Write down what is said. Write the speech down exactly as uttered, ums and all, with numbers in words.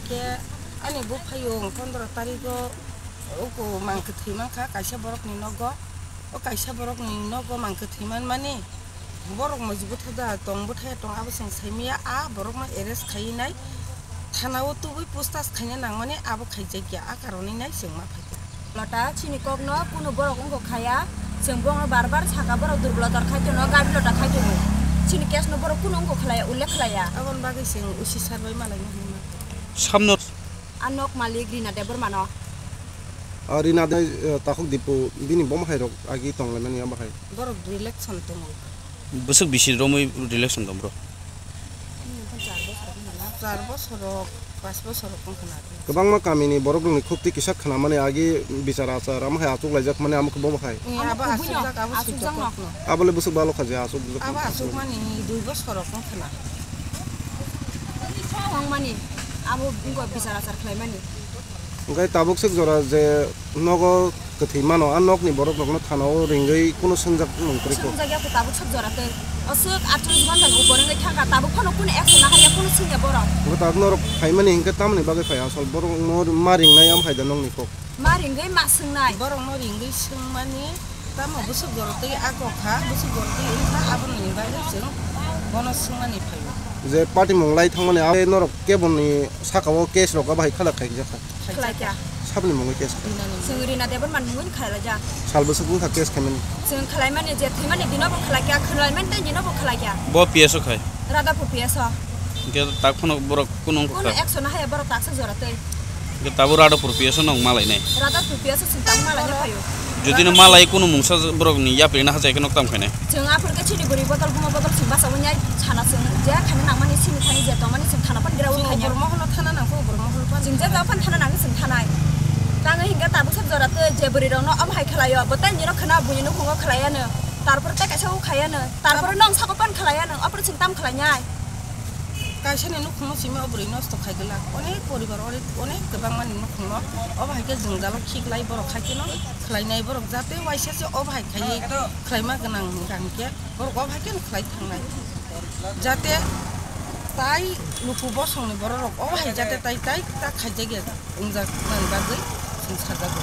Khe ani buphaiyung pondro tarigo uku mang kwthwi mankha kaisa borokni nogo. O kaisa borokni nogo mang kwthwi manmani borok moji bwtha da tong bwthai tong abo chwng saimaya a borokno arrest khaiwi nai thanao tubui pustash khaina nangmani abo khaijakya a karonwi nai chwng ma phaikha. Lota chini kokno kunu borok wngkha khaya, chwng bongno bar bar saka borok durbolota khai tono, gari lota khai tono. Chini case no borok kunu wngkha khlaya, ullekh khlaya. Aboni bagwi chwng usi sar bai malaina hinwi ma. Samno. A nok malik Rina Debbarma no. A Rina de, eh, takhuk dipu bini bom hai rok agi tong lai mani abo hai. Borok dui lakh son tongo. Bwswk bisi romwi relation dong bro? Char bosor rok, pas bosor rok wngkha na. Kwbangma kamini borok rokni khukti kisa khwnamani agi bichar achar amo hai achuk laijak mani amo kwbangma hai. Abo asukjak, abo asukjak kokno. Abole bwswk balo kha je asukjak. Abo asukmani dui bosor rok wngkha na. Wngmani abo wngkha bichar achar khlaimani. Hwnkhe tabuk swk jora je nogo kwthwi mano, a nokni borok rokno thanao ringwi kunu swngjak mung kwrwi kho. Swngjak ya kho tabuk swk jora tei. O swk atris ghonta ni upor wngwi thangkha, tabuk phano kunu action nahar ya, kunu swngya borok. Hwnkhe tabuk norok phaimani hwnkhe tamoni bagwi phai asol borok no ma ringnai am phaida nokni kok. Ma ringwi ma swngnai. Borok no ringwi swngmani. Tamo bwswk jorotwi a kok kha, bwswk jorotwi wng kha, aboni bagwi chwng bono swngmani phaio. Je party mung lai thangmani, a norok keboni saka o case rok bahai khala khaijak kha. Khlai kha. Saboni mungwi case kha. Chwng Rina Debbarma ni mungwi khlai laijak. Sal bwswk wng kha case khaimani. Chwng khlaimani je thwimani dino bo khlai kha, khlaimani tei dino bo khlai kha. Bo P S o khai. Radhapur P S o. Hwnkhe tak phano borok kunu wng kha. Kunu action haya borok taksa jora tei. Hwnkhe tabuk Radhapur P S o nwng malainai. Radhapur P S o chwng tabuk malaina phaio. Jodi no malai kunu mungsa borok ni yapri na hachai khe nok tam khainai. Chwng aphuru khe chini bwrwi bodol, buma bodol chwng basa wngnai sana chwng je khaina nangmani sini thani je tongmani chwng thana pan gira wngnai. Borok moholo thana nangkho, borok moholo pan. Chwng je tong pan thana nangwi chwng thanai. Tangwi hinkhe tabuk sab jora tei je bwrwi rok no omo hai khlaio, bo tei nini rok khna buini nukhungo khlaiya no. Tarpor tei kaisa o khaiya no. Tarpor nwng sako pan khlaiya no. Aphuru chwng tam khlainai. Kaisani nukhungno simi o bwrwi nosto khai glak. Onek poribar, onek, onek kwbangmani nukhungno obo hai khe jwngjalo khiklai borok hai kheno khlainai borok, jate waisa se obo hai khaiwi khlaima gwnang hwnkha hinkhe borok obo hai kheno khlai thangnai. Jate tai luku bosongni bororok obo hai jate tai tai ta khaijakya wngjak nani bagwi chwng sajago.